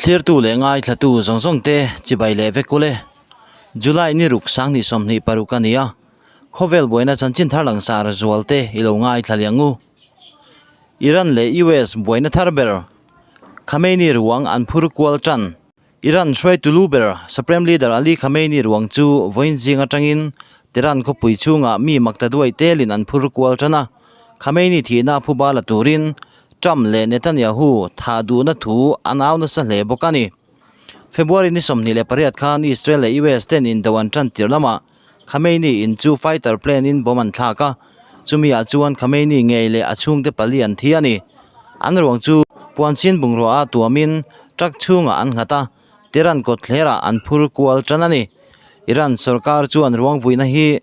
Thlirtu leh ngaithlatu zawng zawng te chibai leh vek ule. July ni ruk sanghnih 26 a ni a, khawvel buaina chanchin thar langsar zual te i lo ngaithla leh ang u. Iran leh US buaina thar ber Khamenei ruang an phur kual tan. Iran hruaitu lu ber Supreme Leader Ali Khamenei ruang chu vawiin zing atangin Tehran khawpui chhungah mi makta duai telin an phur kual tan a. Khamenei thihna phuba la turin Trump leh Netanyahu thah duhna thu an au nasa hle bawk a ni. February ni 28 khan Israel leh US ten indo an tan tir lamah Khamenei in chu fighter plane in bomb an thlak a, chumi ah chuan Khamenei ngei leh a chhungte pali an thi a ni. An ruang chu puanchhin bungrua a tuamin truck chhungah an nghat a, Tehran kawt thlerah an phur kual tan a ni. Iran sorkar chuan ruang vuina hi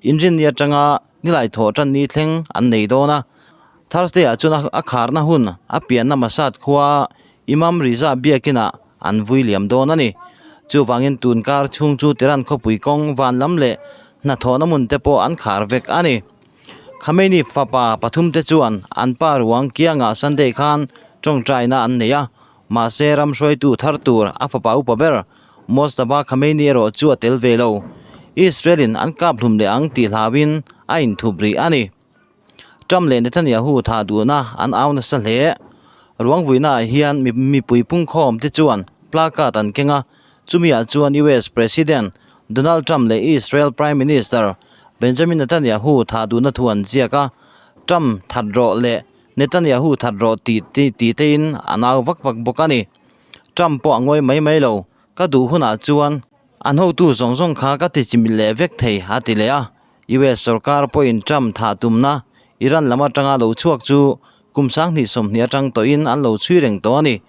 Inrinni atanga nilai thawh tan ni thleng an nei dawn a. Thursday ah chuan a kharna hun a pianna Mashhad khua Imam Riza biakinah an vui liam dawn a ni. Chuvangin tun kar chhung chu Tehran khawpui kawng van lam leh hnathawhna hmun te pawh an khar vek a ni. Khamenei fapa pathum te chuan an pa ruang kiangah Sunday khan tawngtaina an nei a, mahse ram hruaitu thar tur a fapa upa ber Mojtaba Khamenei erawh chu a tel ve lo. Israel in an kap hlum leh ang tih hlauhin a inthup rih a ni. Trump leh Netanyahu thah duhna an au nasa hle. Ruang vuinaah hian mipui pungkhawm te chuan placard an keng a, chumiah chuan US President Donald Trump leh Israel Prime Minister Benjamin Netanyahu thah duhna thu an ziak a, Trump that rawh leh Netanyahu that rawh tih tih tein an au vak vak bawk a ni. Trump pawh a ngawi mai mai lo, ka duh hunah chuan an hotu zawng zawng kha ka ti chimil leh vek thei a ti leh a. US sorkar pawhin Trump thah tumna Iran lam atanga lo chhuak chu kum 2020 atang tawhin an lo chhui reng tawh a ni.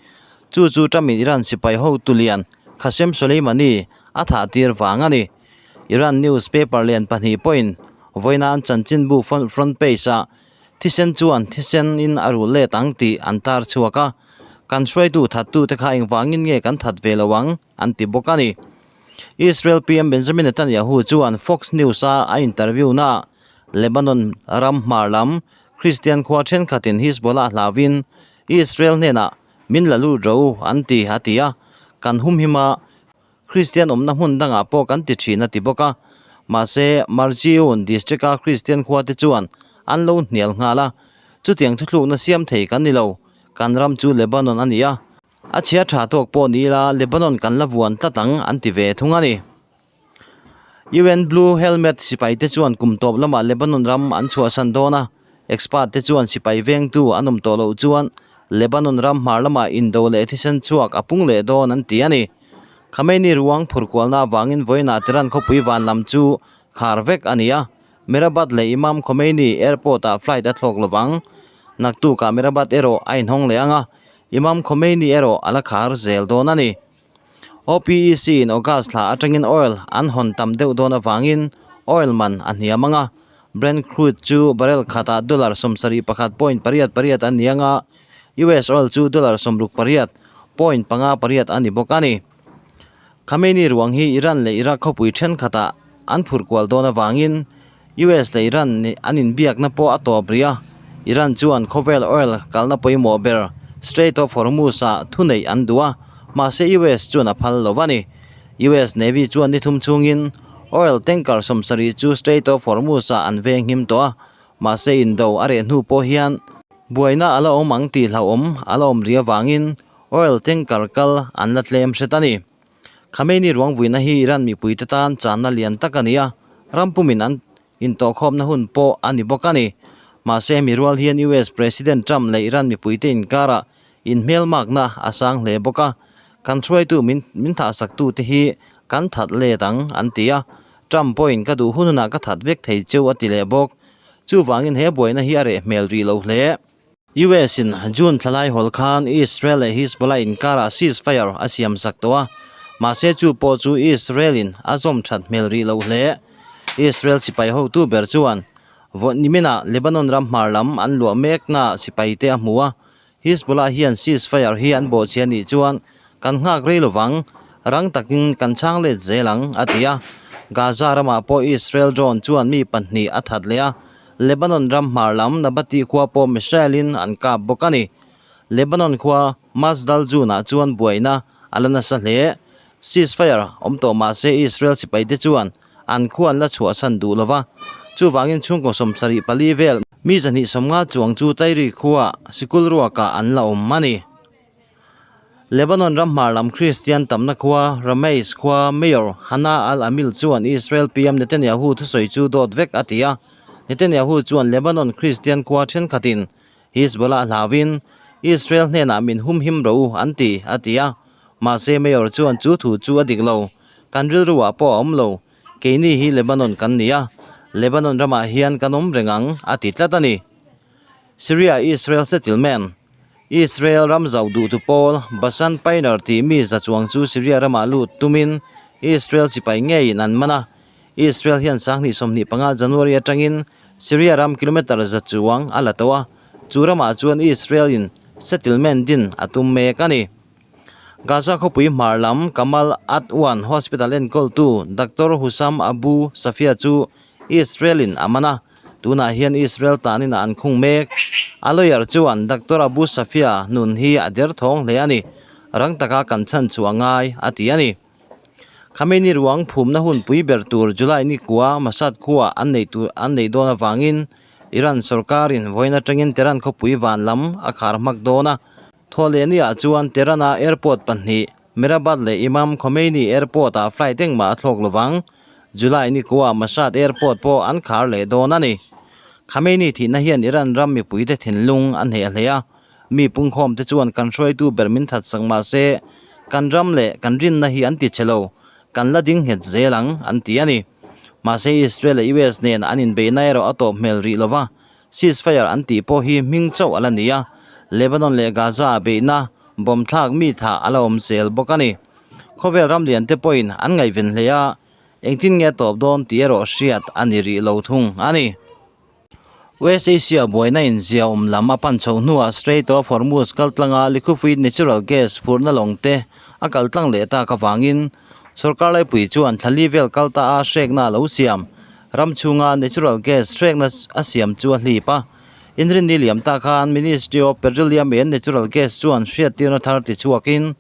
Chu chu Trump-in Iran sipai hotu lian Qasem Soleimani a thah tir vang a ni. Iran newspaper lian pahnih pawhin vawiina an chanchinbu front page-ah Thisen chuan thisen in a rul let ang tih an tar chhuak a, kan hruaitu thattu te kha engvangin nge kan that ve lo ang an ti bawk a ni. Israel PM Benjamin Netanyahu chuan Fox News a a interview naah Lebanon ram hmar lam Christian khua thenkhatin Hizbollah hlauhin Israel hnenah min la lut ro u an ti a ti a, kan humhim a, Kristian awmna hmun dangah pawh kan ti thin a ti bawk a. Mahse, Marjiun district-a Kristian khuate chuan an lo hnial nghal a, chutiang thuthlukna siam thei kan ni lo, kan ram chu Lebanon a ni a, a chhia tha tawk pawh ni ila Lebanon kan la vuan tlat ang an ti ve thung a ni. UN Blue Helmet sipaite chuan kum tawp lamah Lebanon ram an chhuahsan dawn a, expert te chuan sipai vengtu an awm tawh loh chuan Lebanon ram hmar lamah indo leh thisen chhuak a pung leh dawn an ti a ni. Khamenei ruang phurkualna avangin vawiinah Tehran khawpui van lam chu khar vek a ni a, Mehrabad leh Imam Khomeini Airport-ah flight a thlawk lovang. Naktukah Mehrabad erawh a inhawng leh ang a, Imam Khomeini erawh a la khar zel dawn a ni. OPEC in August thla atangin oil an hawn tam deuh dawn avangin oil man a hniam ang a, Brent crude chu barrel khatah dollar 71.88 a ni ang a, US oil chu dollar 68. 58 a ni bawk a ni. Khamenei ruang hi Iran leh Iraq khawpui thenkhatah an phurh kual dawn avangin US leh Iran an inbiakna pawh a tawp rih a, Iran chuan khawvel oil kalna pawimawh ber Strait of Hormuz-ah thuneih an duh a, mahse US chuan a phal lo a ni. US Navy chuan ni thum chhungin oil tanker 70 chu Strait of Hormuz-ah an venghim tawh a, mahse indo a reh hnu pawh hian Buaina a la awm ang tih hlauhawm a la awm rih avangin oil tanker kal an la tlem hret a ni. Khamenei ruang vuina hi Iran mipuite tan channa lian tak a ni a, ram pumin an intawhkhawmna hun pawh a ni bawk a ni. Mahse hemi rual hian US President Trump leh Iran mipuite inkarah inhmelmakna a sang hle bawk a, kan hruaitu min min thahsaktute hi kan that let ang an ti a, Trump pawhin ka duh hun hunah ka that vek thei cheu a ti leh bawk. Chuvangin he buaina hi a reh hmel rih lo hle. US in June thlalai hawl khan Israel leh Hizbollah inkarah ceasefire a siam sak tawh a, mahse chu pawh chu Israel in a zawm that hmel rih lo hle. Israel sipai hotu ber chuan vaw niminah Lebanon ram hmar lam an luah mekna sipai te a hmu a, Hizbollah hian ceasefire hi an bawhchhia nih chuan kan nghak rei lovang, rang takin kan chhang let zel ang, a ti a. Gaza ramah pawh Israel drone chuan mi pahnih a that leh a, Lebanon ram hmar lam Nabati khua pawh missile-in an kap bawk a ni. Lebanon khua Majdal Jun-ah chuan buaina a la nasa hle. Ceasefire awm tawh mah se Israel sipaite chuan an khua an la chhuahsan duh lo va, chuvangin chhungkaw 74 vel mi 250 chuang chu Tairi khua sikul ruakah an la awm a ni. Lebanon ram hmar lam Kristian tamna khua Rmeis khua Mayor Hana Al-Amil chuan Israel PM Netanyahu thusawi chu dawt vek a ti a. Netanyahu chuan Lebanon Kristian khua thenkhatin Hizbollah hlauin Israel hnenah min humhim ro u an ti, a ti a. Mahse Mayor chuan chu thu chu a dik lo. Kan rilruah pawh a awm lo. Keini hi Lebanon kan ni a, Lebanon ramah hian kan awm reng ang, a ti tlat a ni. Syria-Israel settlement, Israel ram zauh duhtu pawl Basan Piner tih mi za chuang chu Syria ramah lut tumin Israel sipai ngeiin an man a. Israel hian 2025 January atangin Syria ram kilometre za chuang a la tawh a, chu ramah chuan Israel-in settlement din a tum mek a ni. Gaza khawpui hmar lam Kamal Adwan Hospital enkawltu Doctor Hussam Abu Safia chu Israel-in a man a, tunah hian Israel tanin a an khung mek. A lawyer chuan Doctor Abu Safia nun hi a derthawng hle a ni, rang taka kan chhan chhuah ngai, a ti a ni. Khamenei ruang phumna hun pui ber tur July ni kua Mashhad khua an neih tur an neih dawn avangin Iran sorkarin vawiin atangin Tehran khawpui van lam a khar hmak dawn a. Thawhlehniah chuan Tehran-a airport pahnih, Mehrabad leh Imam Khomeini Airport-ah flight engmah a thlawk lovang. July ni kua Mashhad Airport pawh an khar leh dawn a ni. Khamenei thihna hian Iran ram mipuite thinlung a hneh hle a. Mi pungkhawmte chuan kan hruaitu ber min that sak mah se, kan ram leh kan rinna hi an ti che lo, kan la ding nghet zel ang, an ti a ni. Mahse Israel leh US nen an inbeihna erawh a tawp hmel rih lova, Ceasefire an tih pawh hi hming chauh a la ni a, Lebanon leh Gaza-a beihna bomb thlak mi thah a la awm zel bawk a ni. Khawvel ram lian te pawhin an ngaihven hle a, engtin nge a tawp dawn tih erawh hriat a ni rih lo thung a ni. West Asia buaina inzia awm lam a pan chho hnuah Strait of Hormuz kaltlanga liquefied natural gas phurhna lawng te a kaltlang leh tak avangin sorkar laipui chuan thla li vel kalta a hrekna a lo siam. Ram chhunga natural gas hrekna a siam chu a hlip a. Inrinni liam ta khan Ministry of Petroleum and Natural Gas chuan hriattirna thar ti chhuakin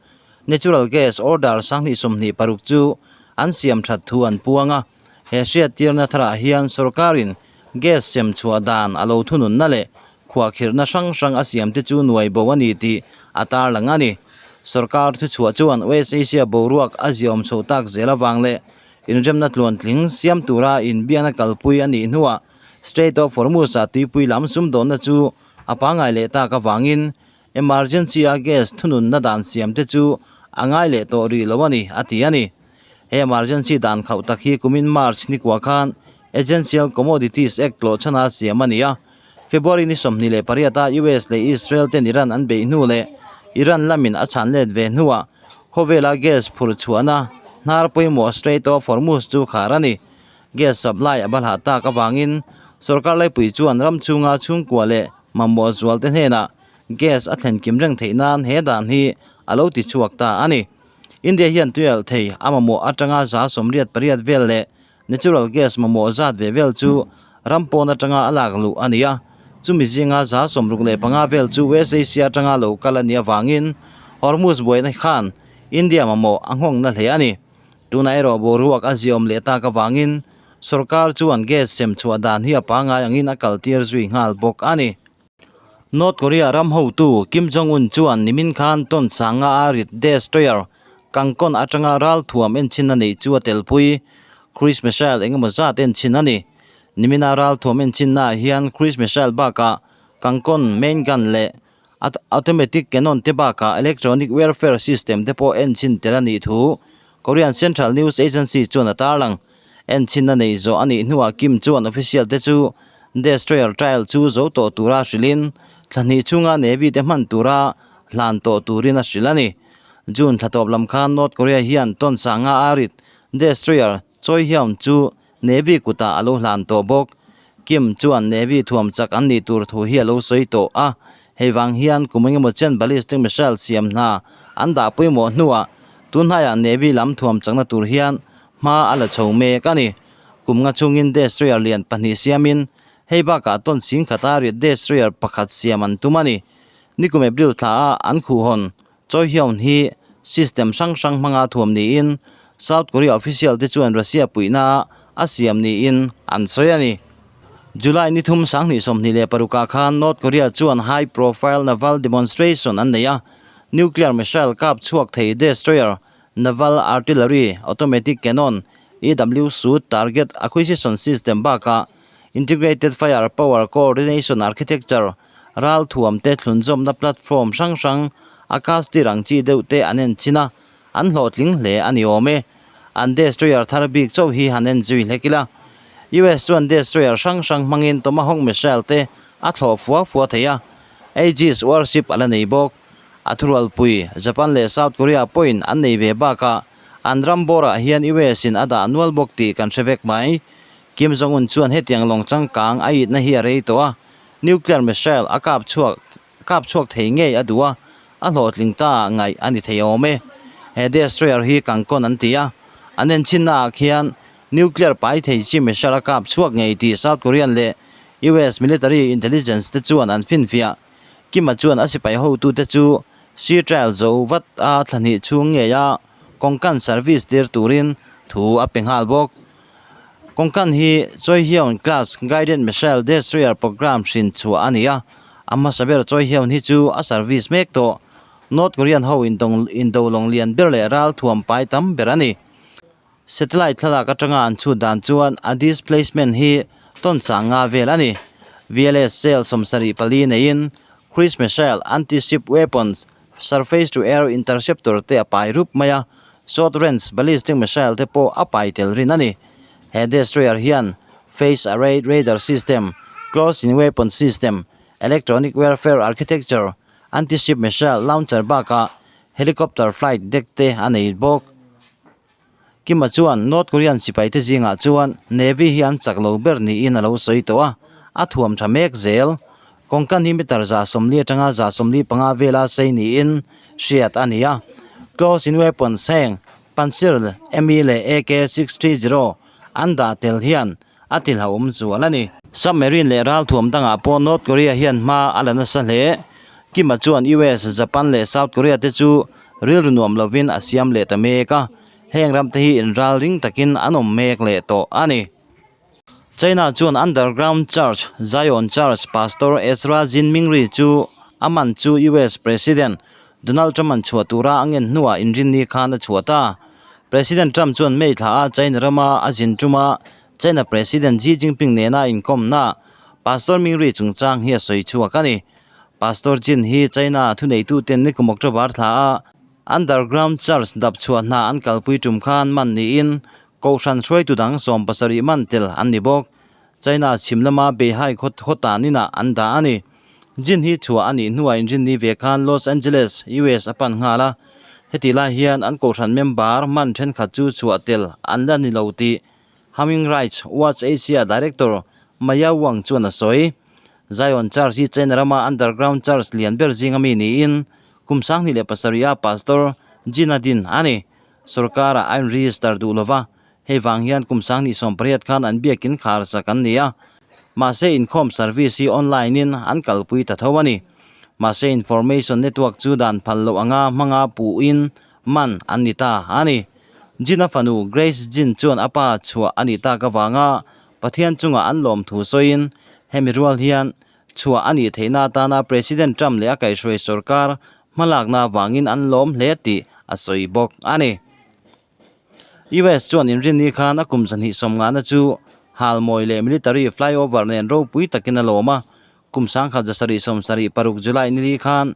natural gas order 2026 chu an siam that thu an puang a. He hriattirna tharah hian sorkarin gas sem chhuah dan a lo thununna leh khuahkhirhna hrang hrang a siam te chu nuai bo a ni tih a tarlang a ni. Sorkar thuchhuah chuan West Asia boruak a ziaawm chhoh tak zel avang leh Inremna tluantling siam tura inbiakna kalpui a nih hnuah Strait of Hormuz-ah tuipui lam sumdawnna chu a pangngai leh tak avangin emergency-a gas thununna dan siam te chu a ngai leh tawh rih lo a ni, a ti a ni. He emergency dan khauh tak hi kumin March nikua khan Essential Commodities Act tlawhchhana siam a ni a. February ni 28-a US leh Israel ten Iran an beih hnu leh Iran lamin a chhan let ve hnuah khawvela gas phurh chhuahna hnar pawimawh Strait of Hormuz chu khar a ni. Gas supply a balhah tak avangin sorkar laipui chuan ram chhunga chhungkua leh mamawh zualte hnenah gas a thlen kim reng theih nan he dan hi a lo ti chhuak ta a ni. India hian tuialh thei a mamawh atanga 88 vel leh Natural gas mamawh zat ve vel chu ram pawn atanga a lak luh a ni a, chumi zinga 65 vel chu West Asia atanga lo kal a nih avangin Hormuz buaina khan India mamawh a nghawngna hle a ni. Tunah erawh boruak a ziaawm leh tak avangin sorkar chuan gas sem chhuah dan hi a pangngai angin a kaltir zui nghal bawk a ni. North Korea ram hotu Kim Jong-un chuan nimin khan tawn sanga a rit destroyer Kangkon atanga ralthuam enchhin a neih chu a telpui. Cruise missile engemaw zat enchhin a ni. Nimina ralthuam enchhinnaah hian cruise missile bakah Kangkon main gun leh automatic cannon te bakah electronic warfare system te pawh enchhin tel a nih thu Korean Central News Agency chuan a tarlang. Enchhinna nei zawh a nih hnuah Kim chuan official te chu destroyer trial chu zo tawh tura hrilhin thla hnih chhunga Navy te hman tura hlan tawh turin a hrilh a ni. June thla tawp lam khan North Korea hian tawn sanga a rit destroyer Choi Hyun chu Navy kutah a lo hlan tawh bawk. Kim chuan Navy thuam chak an nih tur thu hi a lo sawi tawh a, hei vang hian kum engemaw chen ballistic missile siam hna an dah pawimawh hnuah tunhnaiah Navy lam thuam chakna tur hian hma a la chho mek a ni. Kum nga chungin destroyer lian pahnih siamin hei bakah tawn sing khata rit destroyer pakhat siam an tum a ni. Nikum April thla a an khuhhawn Choi Hyeon hi system hrang hrang hmanga thuam niin South Korea official te chuan Russia puihna a siam niin an sawi a ni. July ni thum sanghnih 26 ah khan North Korea chuan high profile naval demonstration an nei a, nuclear missile kap chhuak thei destroyer, naval artillery, automatic cannon, EW suit target acquisition system bakah integrated fire power coordination architecture, Ral thuam te thlunzawmna platform hrang hrang a cast-tir ang chi deuh te an en chin a, an hlawhtling hle a ni awm e. An destroyer thar bik chauh hi han en zui hlek ila. US chuan destroyer hrang hrang hmangin Tomahawk missile te a thlawh fua fua thei a, Aegis warship a la nei bawk. A thurualpui Japan leh South Korea pawhin an nei ve bakah an ram bawrah hian US in a dah nual bawk tih kan hre vek mai. Kim Jong Un chuan hetiang lawng changkang a itna hi a rei tawh a, Nuclear missile a kap chhuak kap chhuak thei ngei a duh a, a hlawhtling ta ngaih a ni thei awm e. He destroyer hi Kangkon an ti a, an enchinna ah khian nuclear pai thei chi missile a kap chhuak ngei tih South Korean leh US military intelligence te chuan an finfiah. Kim-a chuan a sipai hotute chu sea trial zo vat a thla hnih chhung ngei a Kongkan service tir turin thu a pe nghal bawk. Kongkan hi Choi Hyeon Class Guided Missile Destroyer Program hrin chhuah a ni a, a hmasa ber Choi Hyeon hi chu a service mek tawh. North Korean ho indo lawng lian ber leh ral thuam pai tam ber a ni. Satellite thlalak atanga an chhut dan chuan a displacement hi tawn chang nga vel a ni. VLS cell 74 neiin Cruise Missile Anti-Ship Weapons Surface to Air Interceptor te a pai rup mai a, Short Range Ballistic Missile te pawh a pai tel rin a ni. He destroyer hian Phase Array Radar System, Close-in Weapon System, Electronic Warfare Architecture, Anti-Ship Missile Launcher bakah Helicopter Flight Deck te a nei bawk. Kima chuan North Korean sipaite zingah chuan Navy hi an chak lo ber niin a lo sawi tawh a, a thuam tha mek zel. Kawngkan hi meter 140 atanga 145 vela sei niin hriat a ni a. Close in weapons heng Pantsir ME leh AK-630 an dah tel hian a ti hlauhawm zual a ni. Submarine leh ralthuam dangah pawh North Korea hian hma a la nasa hle. Kim-a chuan US, Japan leh South Korea te chu rilru nuam lovin a siam leh ta mek a, heng ram te hi inral ring takin an awm mek leh tawh a ni. China chuan Underground Church, Zion Church Pastor Ezra Jin Mingri chu a man chu US President Donald Trump-a'n chhuah tura a ngen hnuah inrinni khan a chhuah ta. President Trump chuan May thla a China rama a zin tuma China President Xi Jinping nena inkawmna Pastor Mingri chungchang hi a sawi chhuak a ni. Pastor Jin hi China thuneituten nikum October thla a Underground Church dap chhuah hna an kalpui tum khan man niin Kohhran hruaitu dang 70 man tel an ni bawk. China chhim lama Beihai khawtan inah an dah a ni. Jin hi chhuah a nih hnuah inrinni ve khan Los Angeles, US a pan nghal a. Heti lai hian an kohhran member man thenkhat chu chhuah tel an la ni lo tih Humming Rights Watch Asia Director Maya Wang chuan a sawi. Zion Church hi China rama underground church lian ber zinga mi niin kum 2007 a Pastor Jin a din a ni. Sorkar-ah a inregister duh lova, hei vang hian kum 2018 khan an biakin khar sak an ni a. Mahse inkhawm service hi online in an kalpui ta tho a ni. Mahse information network chu dan phal loh anga hmanga puhin man an ni ta a ni. Jin-a fanu Grace Jin chuan a pa chhuah a nih tak avanga Pathian chungah an lawm thu sawiin hemi rual hian chhuah a nih theihna atana President Trump leh a kaihhruai sorkar hmalakna avangin an lawm hle tih a sawi bawk a ni. US chuan inrinni khan a kum 250 na chu halmawi leh military flyover nen ropui takin a lawm a. Kum 1776 July nili khan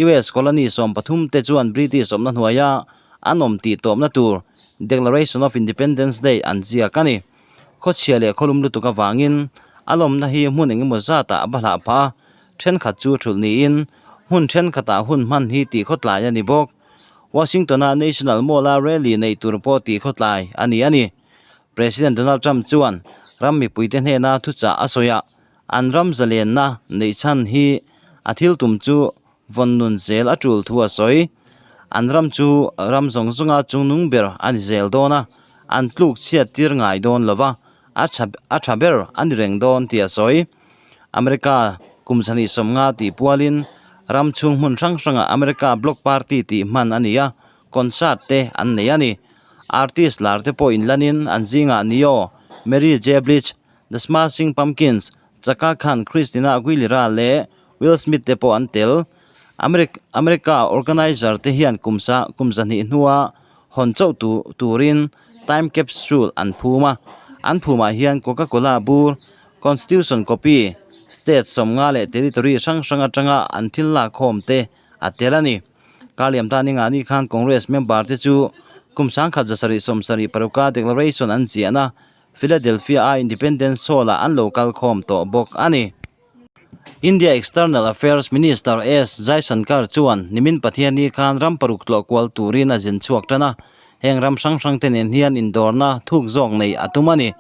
US colony 13 te chuan British awmna hnuaia an awm tih tawpna tur Declaration of Independence Day an ziak a ni. Khawchhia leh khawlum lutuk avangin a lawmna hi hmun engemaw zatah a bahlah phah a, thenkhat chu thulh niin hmun thenkhatah hun hman hi tih khawtlai a ni bawk. Washington-a National Mall-a rally neih tur pawh tih khawtlai a ni a ni. President Donald Trump chuan ram mipuite hnena thuchah a sawi a, an ram zalenna neih chhan hi a thil tum chu vawn nun zel a tul thu a sawi. An ram chu ram zawng zawnga chungnung ber a ni zel dawn a, an tluk chhiat tir ngai dawn lo va, a tha a tha ber a ni reng dawn tih a sawi. America kum 250 tih pualin Ram chhung hmun hrang hrangah America Block Party tih hman a ni a, concert te an nei a ni. Artist lar te pawh inlanin an zingah Neo, Mary J Blige, The Smashing Pumpkins, Chaka Khan, Christina Aguilera leh Will Smith te pawh an tel. America organizer te hian kum sa kum zahnih hnua hawn chauh tu turin time capsule an phum a, an phumah hian Coca Cola bur, Constitution copy, state sawmnga leh territory hrang hrang atanga an thil lakkhawm te a tel a ni. Karliam tan inga ni khan Congress member te chu kum sangkhat zasarih sawmsarih paruka declaration an ziahna Philadelphia a Independence Hall ah an lo kal khawm tawh bawk a ni. India External Affairs Minister S Jaishankar chuan nimin Pathianni khan ram paruk tlawh kual turin a zin chhuak tan a, heng ram hrang hrang te nen hian indawrna thuk zawk nei a tum a ni.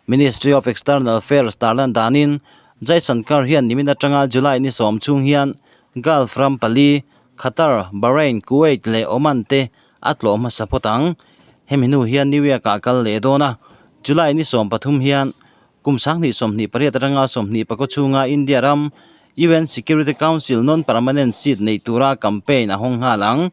Ministry of External Affairs tarlan danin Jaishankar hian nimin atanga July ni sawm chhung hian Gulf ram pali, Qatar, Bahrain, Kuwait leh Oman te a tlawh hmasa phawt ang. Hemi hnu hian New York ah kal leh dawn a, July ni 13 hian kum 2028 atanga 24 chhunga India ram UN Security Council non-permanent seat neih tura campaign a hawng nghal ang.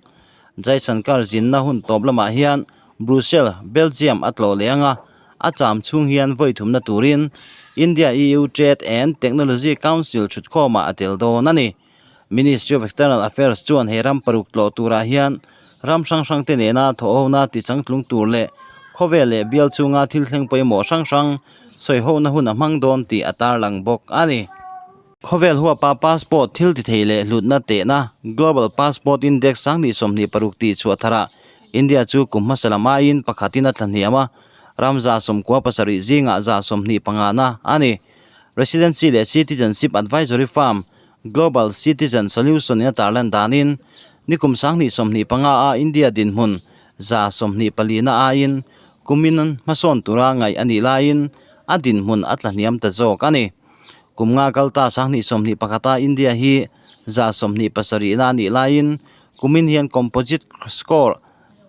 Jaishankar zinna hun tawp lamah hian Brussels, Belgium a tlawh leh ang a, a cham chhung hian vawi thumna turin India-EU Trade and Technology Council thutkhawmah a tel dawn a ni. Ministry of External Affairs chuan he ram paruk tlawh turah hian ram hrang hrang te nena thawhhona ti changtlung tur leh khawvel leh bial chhunga thil thleng pawimawh hrang hrang sawihona hun a hmang dawn tih a tarlang bawk a ni. Khawvel huapa passport thil ti thei leh hlutna tehna Global Passport Index 2026 tih chhuah tharah India chu kum hmasa lam aiin pakhatin a tlahniam a, ram 97 zingah 25 na a ni. Residency leh Citizenship Advisory Firm Global Citizen Solution in a tarlan danin nikum 2025 a India dinhmun 24 na aiin kumin hmasawn tura ngaih a nih laiin a dinhmun a tlahniam ta zawk a ni. Kum nga kalta 2021 a India hi 27 na a nih laiin kumin hian composite score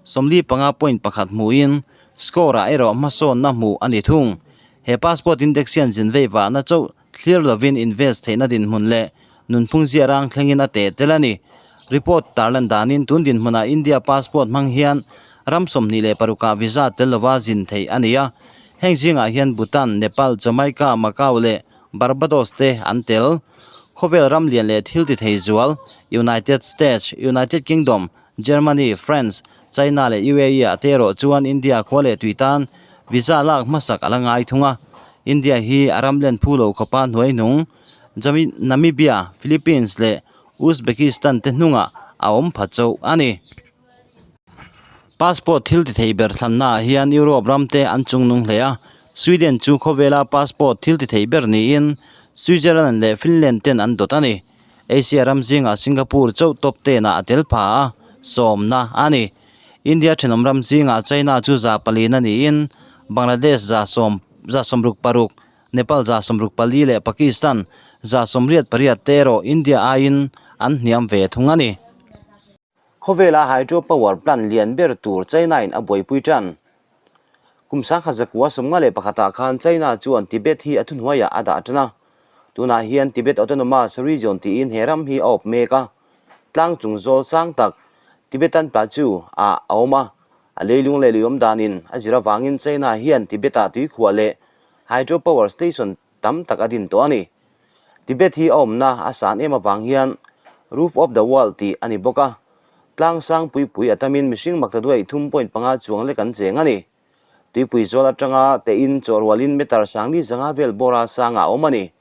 45.1 hmuin score ah erawh hmasawnna hmuh a ni thung. He passport index hian zin vei vahna chauh Thlir lovin invest theihna dinhmun leh nunphung zia rang thlengin a teh tel a ni. Report tarlan danin tun dinhmunah India passport hmang hian ram 26 ah visa tel lova zin theih a ni a. Heng zingah hian Bhutan, Nepal, Jamaica, Macau leh Barbados te an tel. Khawvel ram lian leh thil ti thei zual United States, United Kingdom, Germany, France, China leh UAE ah te erawh chuan India khua leh tui tan visa lak hmasak a la ngai thung a. India hi a ram len phu lo khawpa hnuai hnung Namibia, Philippines leh Uzbekistan te hnungah a awm pha chauh a ni. Passport thil ti thei ber thlannaah hian Europe ram te an chungnung hle a, Sweden chu khawvela passport thil ti thei ber niin Switzerland leh Finland ten an dawt a ni. Asia ram zingah Singapore chauh top ten ah a tel pha a, sawmna a ni. India thenawm ram zingah China chu 400 na niin Bangladesh 10 66, Nepal 64 leh Pakistan 88 te erawh India aiin an hniam ve thung a ni. Khawvela hydro power plant lian ber tur China in a buaipui tan. Kum 1991 ah khan China chuan Tibet hi a thuhnuaiah a dah tan a. Tunah hian Tibet Autonomous Region tiin he ram hi a awp mek a. Tlang chung zawl sang tak Tibetan Plateau ah a awm a. A leilung leh lui awm danin a zir avangin China hian Tibet-ah tuikhuah leh hydro power station tam tak a din tawh a ni. Tibet hi a awmna a san em avang hian Roof of the World tih a ni bawk a, tlang sang pui pui a tamin mihring maktaduai 3.5 chuang lek an cheng a ni. Tuipui zawl atanga tein chawhrualin meter sangli zanga vel bawra sangah a awm a ni.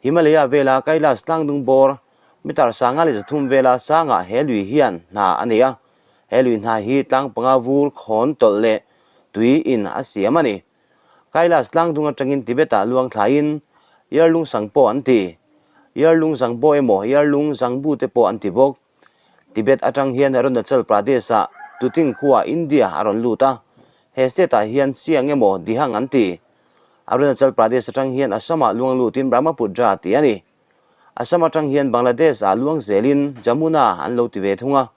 Himalaya vela Kailash tlangdung bawr meter 503 vela sangah he lui hian hna a nei a, he lui hna hi tlang panga vur khawn tawlh leh tui in a siam a ni. Kailash tlangdung atangin Tibet-ah luang thlaiin Yarlung Sangpo an ti. Yarlung Zangbo emaw Yarlung Zangbu te pawh an ti bawk. Tibet atang hian Arunachal Pradesh-ah Tuting khuaah India a rawn lut a, he state-ah hian Siang emaw Dihang an ti. Arunachal Pradesh atang hian Assam-ah luang lutin Brahmaputra tih a ni. Assam atang hian Bangladesh-ah luang zelin Jamuna an lo ti ve thung a,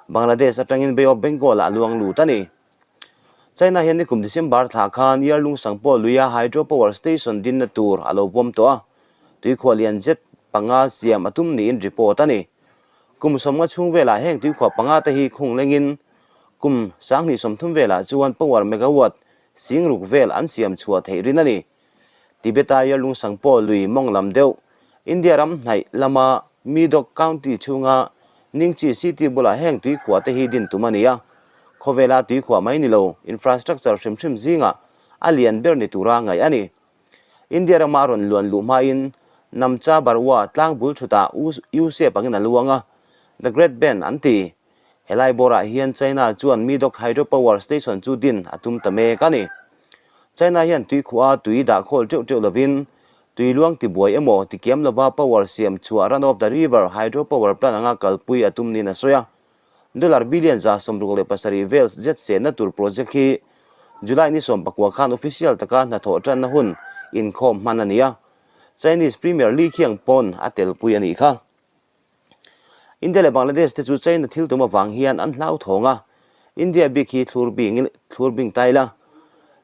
Bangladesh atangin Bay of Bengal-ah luang lut a ni. China hian nikum December thla khan Yarlung Sangpawh luia hydro power station dinna tur a lo pawm tawh a, tuikhuah lian zet panga siam a tum niin report a ni. Kum 50 chhung velah heng tuikhuah panga te hi khung lengin kum 2030 velah chuan power megawatt 6000 vel an siam chhuah theih rin a ni. Tibet-a Yarlung Tsangpo lui mawng lam deuh India ram hnaih lama Medog County chhunga Nyingchi City bulah heng tuikhuah te hi din tum a ni a. Khawvela tuikhuah mai ni lo infrastructure hrim hrim zingah a lian ber ni tura ngaih a ni. India rama a rawn luan luh hmain Namcha Barwa tlang bul thutah U-shape angin a luang a, The Great Bend an ti. Helai bawrah hian China chuan Medog Hydropower Station chu din a tum ta mek a ni. China hian tuikhuah tui dah khawl teuh teuh lovin tui luang tibuai emaw tikiam lova power siam chhuah run of the river hydropower plant anga kalpui a tum niin a sawi a. Dollar billion 67 vel zet senna tur project hi July ni 19 khan official taka hnathawh tanna hun inkhawm hman a ni a, Chinese Premier Li Qiang pawn a telpui a nih kha. India leh Bangladesh te chu China thil tum avang hian an hlauthawng a, India bik hi thlur bing thlur bing ta ila.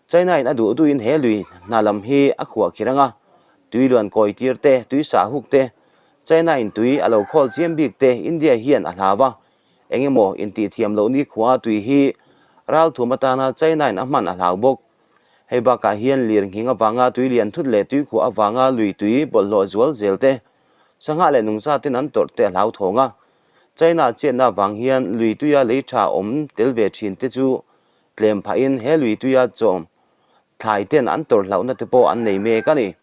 China in a duh duhin he lui hna lam hi a khuah khir anga, tui luan kawi tir te, tui sah huk te, China in tui a lo khawl chiam bik te India hian a hlau a, eng emaw intih thiam loh nikhua tui hi ralthum atana China in a hman a hlau bawk. Hei bakah hian lir nghing avanga tui lian thut leh tuikhuah avanga lui tui bawlhhlawh zual zel te, sangha leh nungcha ten an tawrh te a hlau thawng a. China chetna avang hian lui tuia lei tha awm tel ve thin te chu tlem phahin he lui tuia chawm thlai ten an tawrh hlauhna te pawh an nei mek a ni.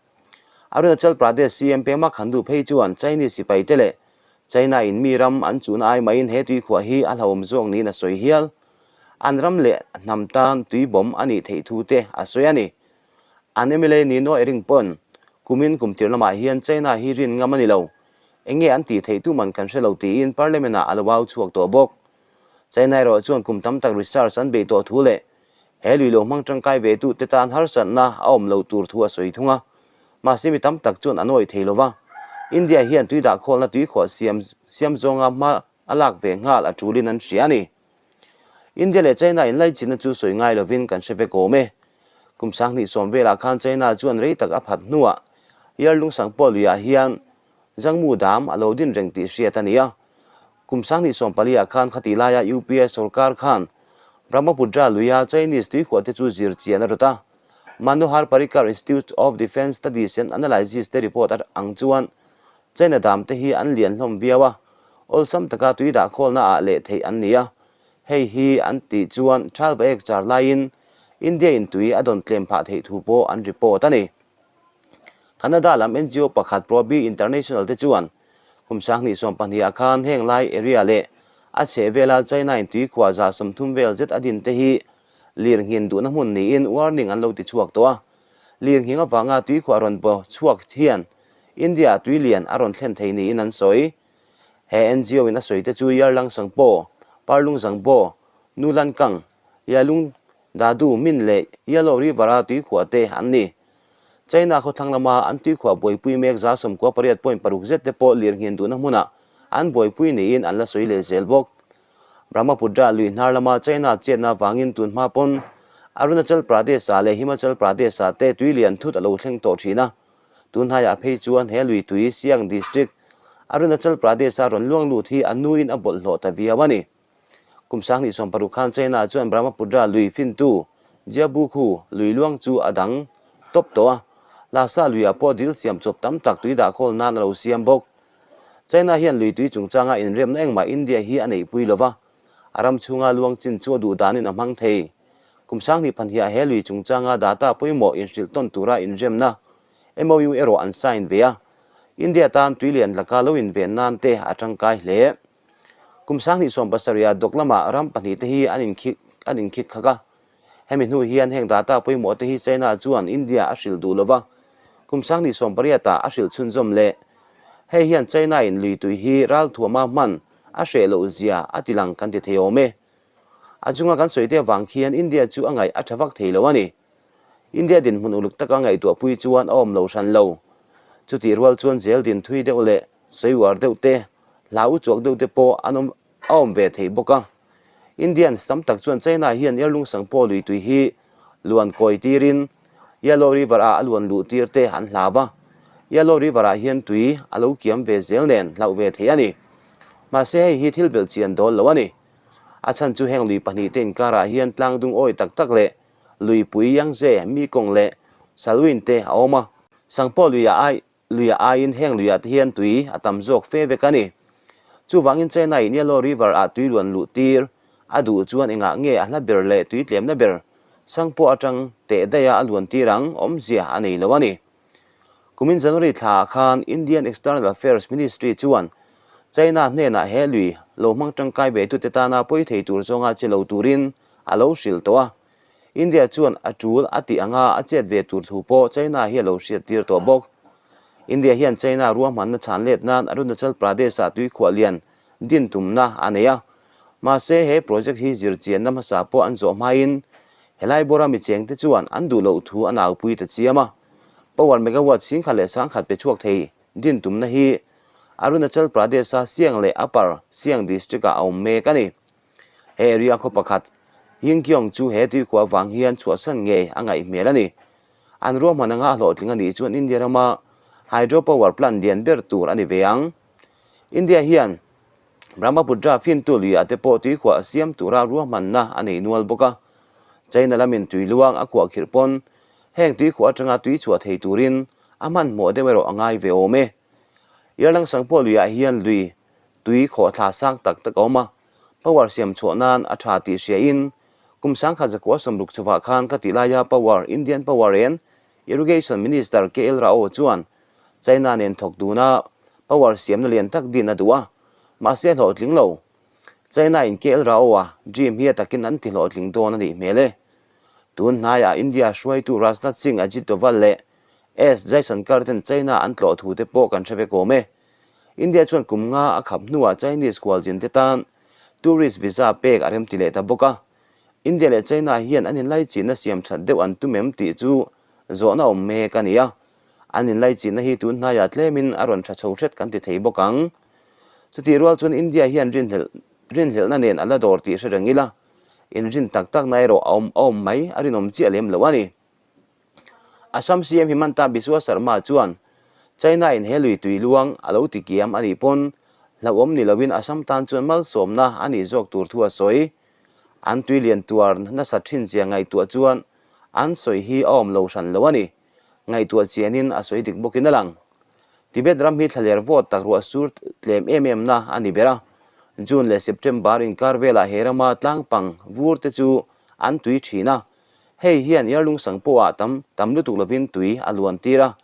Arunachal Pradesh CM Pema Khandu phei chuan Chinese sipai te leh China in mi ram an chuna ai maiin he tuikhuah hi a hlauhawm zawk niin a sawi hial. An ram leh hnam tan tui bawm a nih theih thu te a sawi a ni. An mla Nino Ering pawn kumin kum tir lamah hian China hi rin ngam a ni lo. Enge an tih theih tuman kan hre lo tiin Parliament ah a lo au chhuak tawh bawk. China erawh chuan kum tam tak research an beih tawh thu leh He lui lo hmang tangkai ve tu te tan harsatna a awm lo tur thu a sawi thung a. Mahse mi tam tak chuan an awih thei lo va. India hian tui dah khawlna tuikhuah siam siam zawnga hma a lak ve nghal a tulin an hria a ni. India leh China inlaichinna chu sawi ngai lovin kan hre vek awm e. Kum 2010 velah khan China chuan rei tak a phat hnuah Yarlung Sangpawh luiah hian Zangmu dam a lo din reng tih hriat a ni a. Kum 2014 ah khan khati laia UPA sorkar khan Brahmaputra luia Chinese tuikhuah te chu zir chian a rawt a. Manohar Parrikar Institute of Defence Studies and Analysis te report a ang chuan China dam te hi an lian hlawm viau a, awlsam taka tui dah khawlna ah leh theih an ni a. Hei hi an tih chuan Thal Baek char laiin India in tui a dawn tlem phah theih thu pawh an report a ni. Canada lam NGO pakhat Probi International te chuan kum 2012 ah khan heng lai area leh a chheh vela China in tuikhuah 30 vel zet a din te hi lir nghin duhna hmun niin warning an lo ti chhuak tawh a. Lir nghing avanga tuikhuah rawn baw chhuak hian India ah tui lian a rawn thlen thei niin an sawi. He NGO in a sawi te chu Yarlung Tsangpo, Parlung Zangbo, Nulan Kang, Yalung Dadu, Min leh Yellow River a tuikhuah te an ni. China khawthlang lama an tuikhuah buaipui mek 98.6 zet te pawh lir nghin duhna hmunah an buaipui niin an la sawi leh zel bawk. Brahmaputra lui hnar lama China chetna avangin tun hma pawn Arunachal Pradesh-ah leh Himachal Pradesh-ah te tui lian thut a lo thleng tawh thin a. Tun hnaiah phei chuan he lui tui Siang District, Arunachal Pradesh-a rawn luang lut hi a nuin a bawlhhlawh ta viau a ni. Kum 2016 khan China chuan Brahmaputra lui fintu Jiabukhu lui luang chu a dang tawp tawh a, Lhasa luiah pawh dil siam chawp tam tak tui dah khawl nan a lo siam bawk. China hian lui tui chungchanga inremna engmah India hi a neihpui lo va, a ram chhunga luang chin chu a duh danin a hmang thei. Kum 2002 ah he lui chungchanga data pawimawh inhrilh tawn tura inremna MOU erawh an sign ve a, India tan tui lian laka lo inven nan te a tangkai hle. Kum 2017 ah dawk lamah ram pahnih te hi an inkhik an inkhik khak a. Hemi hnu hian heng data pawimawh te hi China chuan India a hrilh duh lova, kum 2018 ah a hrilh chhunzawm leh. Hei hian China in lui tui hi ralthuama hman a hreh loh zia a ti lang kan ti thei awm e. A chunga kan sawi te avang khian India chu a ngaih a tha vak thei lo a ni. India dinhmun uluk taka ngaihtuahpui chuan a awm lo hran lo. Chutih rual chuan zel din thui deuh leh sawi uar deuh te, hlau chuak deuh te pawh an awm a awm ve thei bawk a. Indians tam tak chuan China hian Yarlung Tsangpo lui tui hi luan kawi tirin Yellow River ah a luan luh tir te an hlau a. Yellow River ah hian tui a lo kiam ve zel nen hlauh ve thei a ni. Mahse hei hi thil belhchian dawl lo a ni. A chhan chu heng lui pahnihte inkarah hian tlang dung awi tak tak leh luipui Yangtze, Mekong leh Salween te a awm a. Sangpawh luiah ai luiah aiin heng luiah te hian tui a tam zawk fe vek a ni. Chuvangin China in Yellow River ah tui luan luh tir a duh chuan engah nge a hla ber leh tui tlemna ber Sangpawh atang teh daih a a luan tir ang awmzia a nei lo a ni. Kumin January thla ah khan Indian External Affairs Ministry chuan China hnenah he lui lo hmang tangkai ve tute tana pawi thei tur zawnga che lo turin a lo hrilh tawh a. India chuan a tul a tih anga a chet ve tur thu pawh China hi a lo hriat tir tawh bawk. India hian China ruahmanna chhan let nan Arunachal Pradesh-ah tuikhuah lian din tumna a nei a. Mahse, he project hi zirchianna hmasa pawh an zawh hmain helai bawra mi chengte chuan an duh loh thu a naupui ta chiam a. Power megawatt singkhat leh sangkhat pe chhuak thei din tumna hi Arunachal Pradesh-a Siang leh Upper Siang district-ah a awm mek a ni. He area khaw pakhat, Yingkiong chu he tuikhuah vang hian chhuahsan ngei a ngaih hmel a ni. An ruahman anga a hlawhtling a nih chuan India rama hydropower plant lian ber tur a ni ve ang. India hian Brahmaputra fintu luiah te pawh tuikhuah siam tura ruahmanna a nei nual bawk a. China lamin tui luang a khuah khirh pawn heng tuikhuah atanga tui chhuah thei turin a hmanhmawh deuh erawh a ngai ve awm e. Yarlang Sangpawh luiah hian lui tui khawhthla sang tak tak a awm a, power siam chhuah nan a tha tih hria in kum sangkhat zakua sawmruk chuvah khan ka tih laia power Indian Power and Irrigation Minister KL Rao chuan China nen thawk duna power siamna lian tak din a duh a, mahse hlawhtling lo. China in KL Rao a dream hi a takin an ti hlawhtling dawn a nih hmel e. Tun hnaiah India hruaitu Rajnath Singh, Ajit Doval leh S Jaishankar ten China an tlawh thu te pawh kan hre vek awm e. India chuan kum nga a khap hnuah Chinese khualzin te tan tourist visa pek a remti leh ta bawk a. India leh China hian an inlaichinna siam that deuh an tum em tih chu zawhna awm mek a ni a. An inlaichinna hi tun hnaiah tlemin a rawn tha chho hret kan ti thei bawk ang. Chutih rual chuan India hian rinhlelh rinhlelhna nen a la dawr tih hre reng ila, inrin tak takna erawh a awm a awm mai a rinawm chiah lem lo a ni. Assam CM Himanta Biswa Sarma chuan China in he lui tui luang a lo ti kiam a nih pawn hlauhawm ni loin Assam tan chuan malsawmna a nih zawk tur thu a sawi. An tui lian tuar nasa thin zia ngaihtuah chuan an sawi hi a awm lo hran lo a ni. Ngaihtuah chianin a sawi dik bawkin a lang. Tibet ram hi thlaler vawt tak ruah sur tlem em em na a ni ber a. June leh September inkar velah he rama tlangpang vur te chu an tui thin a. Hei hian Yarlung sang pawhah tam tam lutuk lovin tui a luan tir a.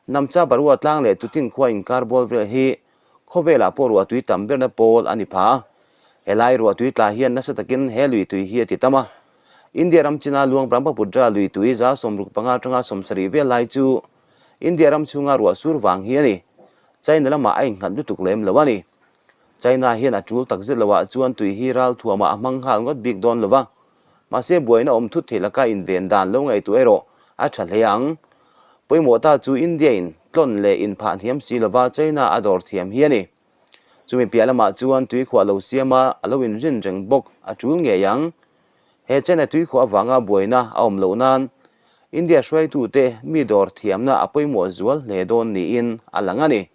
Namcha Barua tlang leh Tutin khua inkar bawl vel hi khawvelah pawh ruah tui tam berna pawl a ni pha a. Helai ruah tui tla hian nasa takin he lui tui hi a ti tam a. India ram china luang Brahmaputra lui tui za 65 atanga 70 vel lai chu India ram chhunga ruah sur vang hi a ni. China lamah a innghat lutuk lem lo a ni. China hian a tul takzet loah chuan tui hi ral thuamah a hmang nghal ngawt bik dawn lo va. Mahse buaina awm thut thei laka inven dan lo ngaihtuah erawh a tha hle ang. Pawimawh ta chu India in tlawn leh inphah hniam si lova China a dawr thiam hi a ni. Chumi piah lamah chuan tuikhuah lo siama a lo inrin reng bawk a tul ngei ang. He China tuikhuah avanga buaina a awm loh nan India hruaitute mi dawr thiamna a pawimawh zual hle dawn niin a lang a ni.